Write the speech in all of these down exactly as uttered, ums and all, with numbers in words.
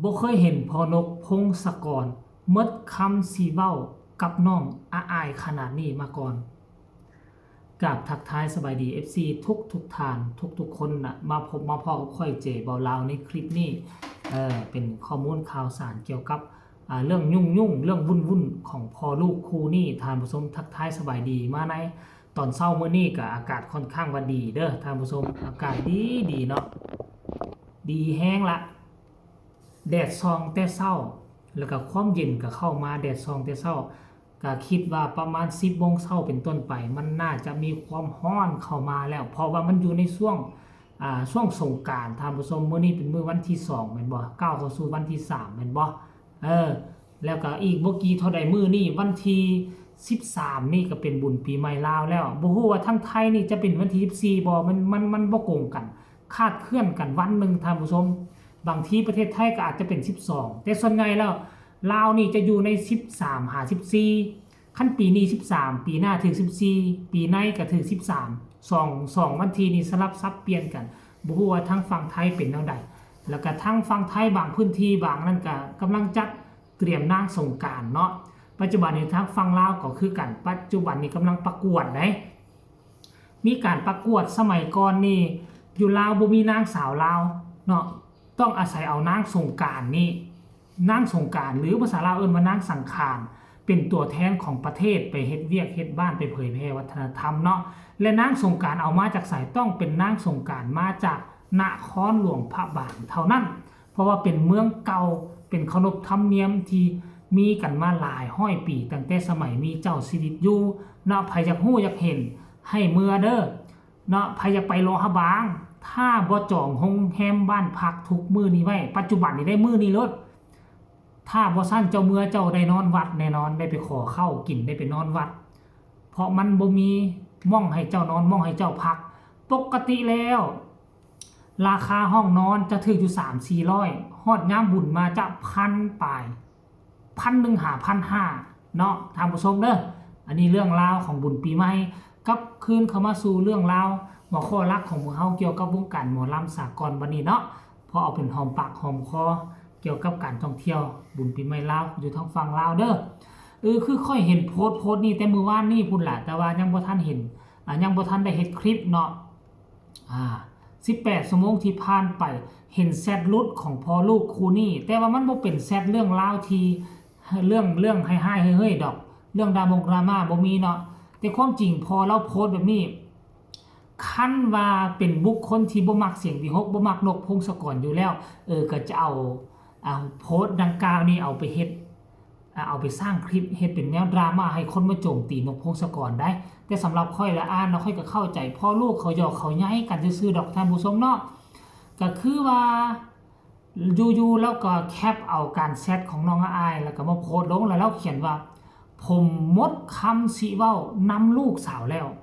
บ่เคยเห็นพ่อนกพงศกรหมดคำสิเว้ากับน้องอาอายขนาดนี้มาก่อน กราบทักทายสบายดี เอฟซี ทุกทุกท่าน ทุกทุกคนนะ มาพบมาพ้อกับข้อยเจเบาลาวในคลิปนี้ เอ่อ เป็นข้อมูลข่าวสารเกี่ยวกับ อ่า เรื่องยุ่งๆ เรื่องวุ่นๆ ของพ่อลูกคู่นี้ ท่านผู้ชม ทักทายสบายดีมาในตอนเช้ามื้อนี้ก็อากาศค่อนข้างว่าดีเด้อ ท่านผู้ชม อากาศดีดีเนาะ ดีแฮงละ แดดส่องแต่เช้า แล้วก็ความเย็นก็เข้ามา แดดส่องแต่เช้า ก็คิดว่าประมาณสิบโมงเช้าเป็นต้นไป มันน่าจะมีความร้อนเข้ามาแล้ว เพราะว่ามันอยู่ในช่วง อ่า ช่วงสงกรานต์ ท่านผู้ชม มื้อนี้เป็นมื้อวันที่สองแม่นบ่ ก้าวเข้าสู่วันที่สามแม่นบ่ เออ แล้วก็อีกบ่กี่เท่าใดมื้อนี้ วันที่สิบสามนี่ก็เป็นบุญปีใหม่ลาวแล้ว บ่ฮู้ว่าทางไทยนี่จะเป็นวันที่สิบสี่บ่ มัน มัน มันบ่กงกัน คลาดเคลื่อนกันวันหนึ่ง ท่านผู้ชม บางทีประเทศไทยก็อาจจะเป็นสิบสอง แต่ส่วนใหญ่แล้ว ลาวนี่จะอยู่ในสิบสามหาสิบสี่ คันปีนี้สิบสาม ปีหน้าถืกสิบสี่ ปีในก็ถืกสิบสาม สอง สองวันที่นี่สลับสับเปลี่ยนกัน บ่ฮู้ว่าทางฝั่งไทยเป็นแนวใด แล้วก็ทางฝั่งไทยบางพื้นที่บางนั่นก็กำลังจัดเตรียมนางสงกรานต์เนาะ ปัจจุบันนี้ทางฝั่งลาวก็คือกัน ปัจจุบันนี้กำลังประกวดเด้ มีการประกวด สมัยก่อนนี่อยู่ลาวบ่มีนางสาวลาวเนาะ ต้องอาศัยเอานางสงกรานต์นี่ นางสงกรานต์ หรือภาษาลาวเอิ้นว่านางสังขาร เป็นตัวแทนของประเทศไปเฮ็ดเวียกเฮ็ดบ้าน ไปเผยแพร่วัฒนธรรมเนาะ และนางสงกรานต์เอามาจากไส ต้องเป็นนางสงกรานต์มาจากนครหลวงพระบางเท่านั้น เพราะว่าเป็นเมืองเก่า เป็นขนบธรรมเนียมที่มีกันมาหลายร้อยปี ตั้งแต่สมัยมีเจ้าชีวิตอยู่เนาะ ไผอยากฮู้อยากเห็นให้เมือเด้อ เนาะ ไผอยากไปหลวงพระบาง ถ้าบ่จองโรงแรมบ้านพักทุกมื้อนี้ไว้ ปัจจุบันนี้ได้มื้อนี้โลด ถ้าบ่ซั้นเจ้าเมือเจ้าได้นอนวัดแน่นอน ได้ไปขอข้าวกิน ได้ไปนอนวัด เพราะมันบ่มีหม่องให้เจ้านอน หม่องให้เจ้าพัก ปกติแล้ว ราคาห้องนอนจะถืกอยู่สามสี่ร้อย ฮอดยามบุญมาจะพันปลาย พันหนึ่งหาพันห้าเนาะ ท่านผู้ชมเด้อ อันนี้เรื่องราวของบุญปีใหม่ กลับคืนเข้ามาสู่เรื่องราวหัวข้อหลักของพวกเฮาเกี่ยวกับวงการหมอลำสากลบัดนี้เนาะ พอเอาเป็นหอมปากหอมคอ เกี่ยวกับการท่องเที่ยวบุญปีใหม่ลาว อยู่ทางฝั่งลาวเด้อ เออ คือข้อยเห็นโพสต์โพสต์นี้แต่มื้อวานนี้พุ้นล่ะ แต่ว่ายังบ่ทันเห็น อ่า ยังบ่ทันได้เฮ็ดคลิปเนาะ อ่า สิบแปดชั่วโมงที่ผ่านไป เห็นแชตหลุดของพ่อลูกคู่นี้ แต่ว่ามันบ่เป็นแชตเรื่องราวที่ เรื่อง เรื่องร้ายๆ เฮ้ยๆ ดอก เรื่องดราม่งดราม่าบ่มีเนาะ แต่ความจริงพอลาวโพสต์แบบนี้ คันว่าเป็นบุคคลที่บ่มักเสียงวิหค บ่มักนกพงศกรอยู่แล้ว เออ ก็จะเอา เอาโพสต์ดังกล่าวนี้เอาไปเฮ็ด อ่า เอาไปสร้างคลิปเฮ็ดเป็นแนวดราม่าให้คนมาโจมตีนกพงศกรได้ แต่สำหรับข้อยละอ่านแล้วข้อยก็เข้าใจ พ่อลูกเขาหยอกเขาใหญ่กันซื่อๆ ดอก ท่านผู้ชมเนาะ ก็คือว่า อยู่ๆ แล้วก็แคปเอาการแชตของน้องอาอาย แล้วก็มาโพสต์ลง แล้วลาวเขียนว่า "ผมหมดคำสิเว้านำลูกสาวแล้ว"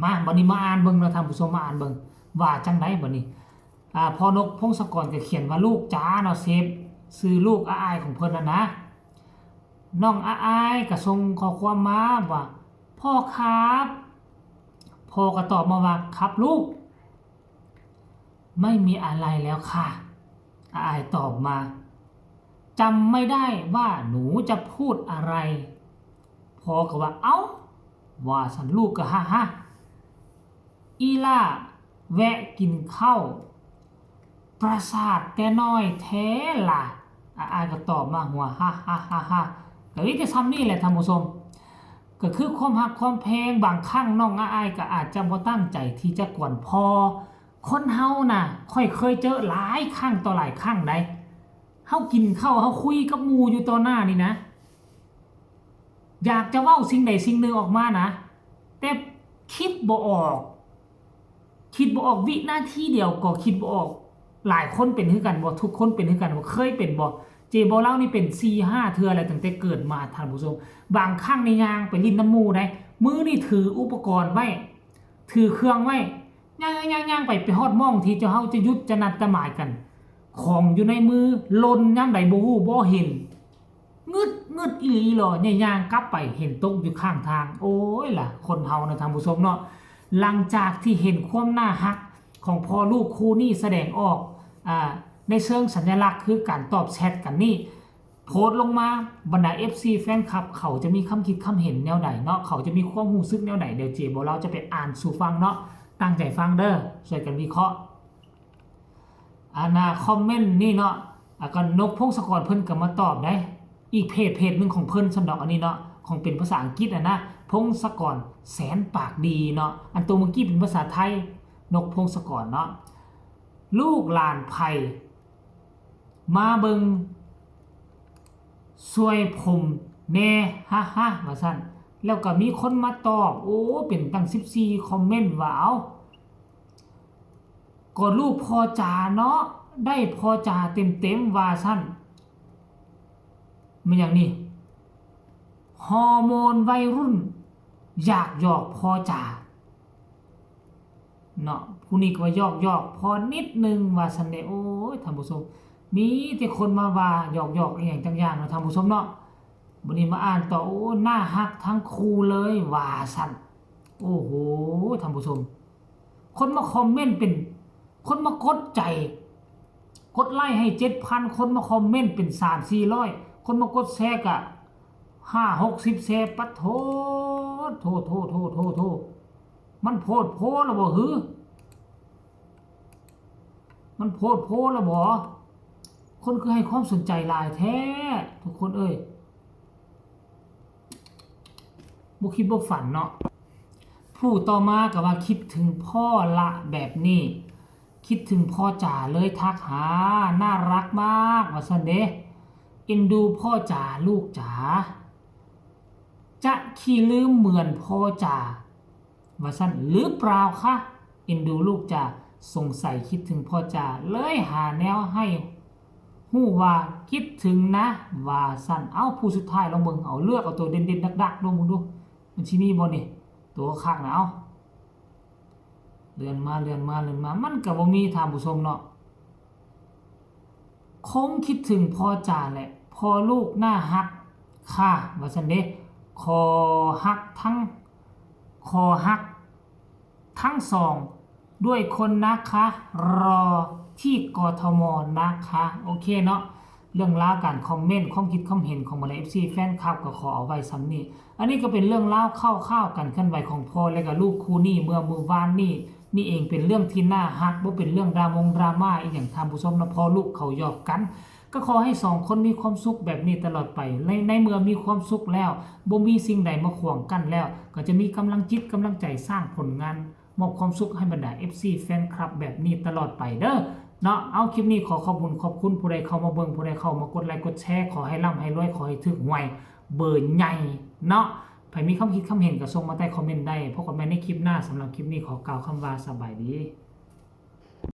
มา บัดนี้มาอ่านเบิ่งเนาะ ท่านผู้ชม มาอ่านเบิ่ง ว่าจั่งใดบัดนี้ อ่า พ่อนกพงศกรก็เขียนว่า "ลูกจ๋า" เนาะ เซฟชื่อลูกอาอายของเพิ่นนั่นนะ น้องอาอายก็ส่งข้อความมาว่า "พ่อครับ" พ่อก็ตอบมาว่า "ครับลูก" "ไม่มีอะไรแล้วค่ะ" อาอายตอบมา "จำไม่ได้ว่าหนูจะพูดอะไร" พ่อก็ว่า "เอ้า" ว่าซั่น ลูกก็ "ฮ่าฮ่า อีหล่าแวะกินข้าว ประสาทแต่น้อยแท้ล่ะ" อาอายก็ตอบมาหัว "ฮ่าฮ่าฮ่าฮ่า" ก็มีแต่ส่ำนี้แหละ ท่านผู้ชม ก็คือความฮักความแพง บางครั้งน้องอาอายก็อาจจะบ่ตั้งใจที่จะกวนพ่อ คนเฮาน่ะ ข้อยเคยเจอหลายครั้งต่อหลายครั้งใด เฮากินข้าว เฮาคุยกับหมู่อยู่ต่อหน้านี่นะ อยากจะเว้าสิ่งใดสิ่งหนึ่งออกมานะ แต่คิดบ่ออก คิดบ่ออก วินาทีเดียวก็คิดบ่ออก หลายคนเป็นคือกันบ่ ทุกคนเป็นคือกันบ่ เคยเป็นบ่ เจเบาลาวนี่เป็นสี่ห้าเทื่อแล้ว ตั้งแต่เกิดมา ท่านผู้ชม บางครั้งนี่ย่างไปเล่นนำหมู่ได้ มือนี่ถืออุปกรณ์ไว้ ถือเครื่องไว้ ย่างๆๆๆ ไป ไปฮอดหม่องที่เจ้าเฮาจะหยุดจะนัดจะหมายกัน ของอยู่ในมือหล่นยามใดบ่ฮู้บ่เห็น งึด งึดอีหลีหล่อ ย่างกลับไปเห็นตกอยู่ข้างทาง โอ้ยล่ะ คนเฮานะท่านผู้ชมเนาะ หลังจากที่เห็นความน่าฮักของพ่อลูกคู่นี้แสดงออก อ่า ในเชิงสัญลักษณ์คือการตอบแชทกันนี่ โพสต์ลงมา บรรดา เอฟซี แฟนคลับ เขาจะมีคำคิดคำเห็นแนวใดเนาะ เขาจะมีความรู้สึกแนวใด เดี๋ยวเจบ่าวลาวจะไปอ่านสู่ฟังเนาะ ตั้งใจฟังเด้อ ช่วยกันวิเคราะห์ อันน่ะคอมเมนต์นี่เนาะ แล้วก็นกพงศกรเพิ่นก็มาตอบได้ อีกเพจเพจหนึ่งของเพิ่นซ้ำดอกอันนี้เนาะ ของเป็นภาษาอังกฤษอะนะ พงศกรแสนปากดีเนาะ อันตัวเมื่อกี้เป็นภาษาไทย นกพงศกรเนาะ ลูกหลานไผมาเบิ่ง ช่วยผมแน่ ฮ่าฮ่าว่าซั่น แล้วก็มีคนมาตอบ โอ้ เป็นตั้งสิบสี่คอมเมนต์ว่า เอ้า ก็ลูกพ่อจ๋าเนาะ ได้พ่อจ๋าเต็มๆ ว่าซั่น มันหยังนี่ ฮอร์โมนวัยรุ่น อยากหยอกพ่อจ๋า เนาะ ผู้นี้ก็ว่าหยอกๆ พอนิดนึงว่าซั่นเด้ โอ้ย ท่านผู้ชม มีแต่คนมาว่าหยอกๆ อีหยังจังอย่างเนาะ ท่านผู้ชมเนาะ บัดนี้มาอ่านต่อ โอ้ น่าฮักทั้งคู่เลย ว่าซั่น โอ้โห ท่านผู้ชม คนมาคอมเมนต์เป็น คนมากดใจ กดไลค์ให้เจ็ดพัน คนมาคอมเมนต์เป็นสามสี่ร้อย คนมากดแชร์กะห้าหกสิบแชร์ ปัดโธ่ โธ่ โธ่ โธ่ โธ่ โธ่ มันโพดโพแล้วบ่หือ มันโพดโพแล้วบ่ คนคือให้ความสนใจหลายแท้ ทุกคนเอ้ย บ่คิดบ่ฝันเนาะ ผู้ต่อมาก็ว่าคิดถึงพ่อละแบบนี้ คิดถึงพ่อจ๋าเลยทักหา น่ารักมาก ว่าซั่นเด้ เอ็นดูพ่อจ๋าลูกจ๋า จะขี้ลืมเหมือนพ่อจ๋า ว่าซั่นหรือเปล่าคะ เอ็นดูลูกจ๋า สงสัยคิดถึงพ่อจ๋า เลยหาแนวให้ฮู้ว่าคิดถึงนะ ว่าซั่น เอ้า ผู้สุดท้ายลองเบิ่ง เอาเลือกเอาตัวเด่นๆ ดักๆ ลองเบิ่งดู มันสิมีบ่นี่ ตัวคักนะ เอ้า เลื่อนมา เลื่อนมา เลื่อนมา มันก็บ่มี ท่านผู้ชมเนาะ คงคิดถึงพ่อจ๋าแหละ พ่อลูกน่าฮักค่ะ ว่าซั่นเด้ ขอฮักทั้ง ขอฮักทั้งสองด้วยคนนะคะ รอที่ กทม นะคะ โอเคเนาะ เรื่องราวการคอมเมนต์ ความคิดความเห็นของบรรดา เอฟซี แฟนคลับ ก็ขอเอาไว้ส่ำนี้ อันนี้ก็เป็นเรื่องราวคร่าวๆ การเคลื่อนไหวของพ่อและก็ลูกคู่นี้เมื่อมื้อวานนี้ นี่เองเป็นเรื่องที่น่าฮัก บ่เป็นเรื่องดรามงดราม่าอีหยัง ท่านผู้ชมเนาะ พ่อลูกเขาหยอกกัน ก็ขอให้สองคนมีความสุขแบบนี้ตลอดไป ใน ในเมื่อมีความสุขแล้ว บ่มีสิ่งใดมาขวางกั้นแล้ว ก็จะมีกำลังจิตกำลังใจสร้างผลงาน มอบความสุขให้บรรดา เอฟซี แฟนคลับ แบบนี้ตลอดไปเด้อ เนาะ เอา คลิปนี้ขอขอบคุณขอบคุณผู้ใดเข้ามาเบิ่ง ผู้ใดเข้ามากดไลค์กดแชร์ ขอให้ร่ำให้รวย ขอให้ถูกหวยเบอร์ใหญ่เนาะ ใผมีความคิดความเห็นก็ส่งมาใต้คอมเมนต์ได้ พบกันใหม่ในคลิปหน้า สำหรับคลิปนี้ขอกล่าวคำว่าสบายดี